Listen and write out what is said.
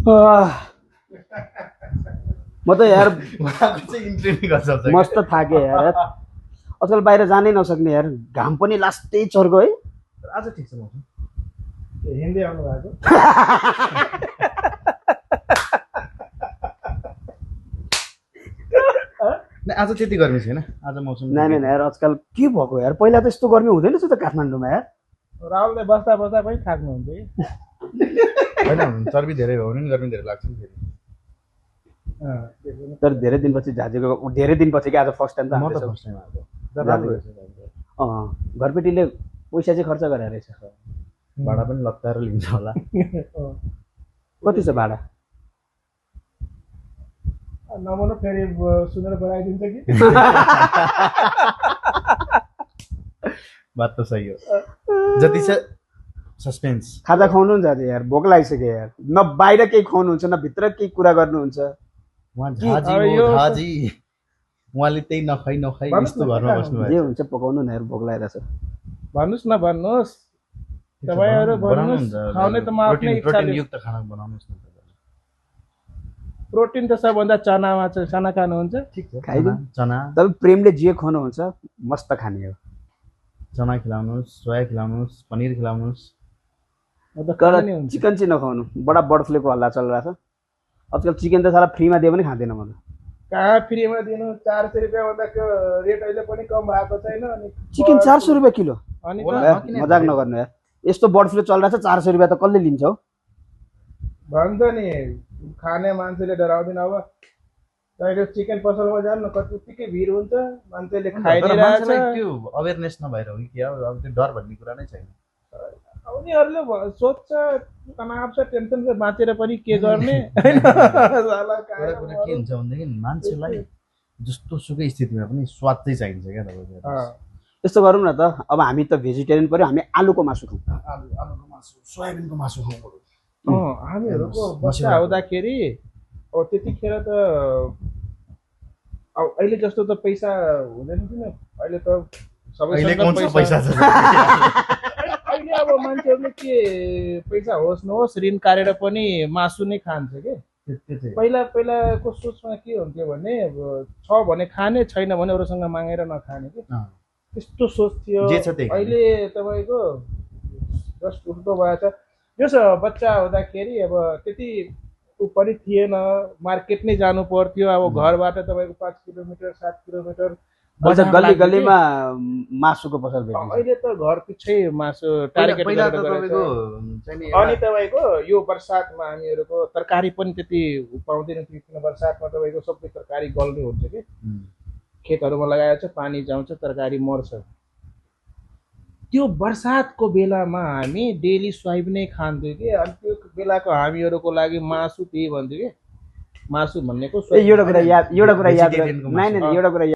म त यार मस्त थाके यार आजकल बाहिर जानै नसक्ने यार घाम पनि लास्टै चर्को है आज ठिक छ मौसम हिँड्दै आउनु भएको आज त्यति गर्मी छैन आज मौसम नै यार आजकल के भएको यार पहिला त यस्तो गर्मी हुँदैन थियो त काठमाडौँमा यार राहुलले बस्दा बस्दा पनि थाक्नुहुन्छ कि हैन चर्बी धेरै भयो भने गर्मी धेरै लाग्छ नि फेरि तर धेरै दिनपछि झाजेको धेरै दिनपछि के आज फर्स्ट टाइम त म त फर्स्ट टाइम आएको राम्रो रहेछ घरपेटीले पैसा चाहिँ खर्च गरेर रहेछ भाडा पनि लत्ताएर लिन्छ होला कति छ भाडा नमन फेरि सुनेर बनाइदिन्छ कि बात त सही हो जति छ सस्पेन्स खाजा खुवाउनुहुन्छ अझै यार भोक लागिसक्यो यार न बाहिर केही खुवाउनुहुन्छ न भित्र केही कुरा गर्नुहुन्छ उहाँले त्यही नखाइ यस्तो घरमा बस्नु जे हुन्छ पकाउनु न यार भोक लागिरहेछ भन्नुस् न भन्नुस् तपाईहरु भन्नुस् खाउने त म आफ्नै इच्छाले युक्त खाना बनाउनुस् न प्रोटिन त सबभन्दा चनामा छ चना खानुहुन्छ ठीक छ खाइदिनु चना तब प्रेमले जे खुवाउनुहुन्छ मस्त खाने हो चना खिलाउनुस् सोया खिलाउनुस् पनिर खिलाउनुस् चिकन चाहिँ नखाउनु बडा बर्ड फ्लूको हल्ला चलिरहेछ आजकल चिकन त सारा फ्रीमा दिए पनि खाँदैन म त कहाँ फ्रीमा दिनु 400 रुपैयाँ भन्दाको रेट अहिले पनि कम भएको छैन अनि चिकन 400 रुपैयाँ किलो अनि मजाक नगर्नु यार यस्तो बर्ड फ्लू चलिरहेछ 400 रुपैयाँ त कसले लिन्छ हौ भन्छ नि खाने मान्छेले डराउँदैन अब तपाईको चिकन पसलमा जानु न कतिकै भिड हुन्छ मान्छेले खाइदिरहेछ त्यो अवेयरनेस नभएर हो कि अब त्यो डर भन्ने कुरा नै छैन उनीहरुले सोच्छ तनाव छ टेन्सन छ बाँचेर पनि के गर्ने हैन साला के हुन्छ भन्दाखेरि मान्छेलाई जस्तो सुकै स्थितिमा पनि स्वाद चाहिँ चाहिन्छ क्या तपाईको यस्तो गरौँ न त अब हामी त भेजिटेरियन पर्यो हामी आलुको मासु खाउँ आलुको मासु सोयाबिनको मासु खाउँ हामीहरुको बच्चा आउँदाखेरि अब त्यतिखेर त अब अहिले जस्तो त पैसा हुँदैन किन अहिले त सबैसँग पैसा छ अहिले अब मान्छेहरुले के पैसा होस् नहोस् ऋण काटेर पनि मासु नै खान्छ के पहिलाको सोचमा के हुन्थ्यो भने अब छ भने खाने छैन भने अरूसँग मागेर नखाने के त्यस्तो सोच थियो अहिले तपाईको जस्ट उल्टो भएछ जस बच्चा हुँदाखेरि अब त्यति पनि थिएन मार्केट नै जानु पर्थ्यो अब घरबाट तपाईको 5 किलोमिटर 7 किलोमिटर गल्ली गल्लीमा मासुको पसल भेटिन्छ अहिले त घर पिछै मासु टार्गेट गरेर गरेको अनि तपाईको यो बर्सातमा हामीहरुको तरकारी पनि त्यति पाउँदैन थियो किन बर्सातमा तपाईको सबै तरकारी गल्ने हुन्छ के खेतहरुमा लगाएको छ पानी जाउँछ तरकारी मर्छ त्यो बर्सातको बेलामा हामी डेली सोयाबिन नै खान्थ्यौ के अनि त्यो बेलाको हामीहरुको लागि मासु त्यही भन्थ्यो के मासु भन्नेको एउटा कुरा याद नै एउटा कुरा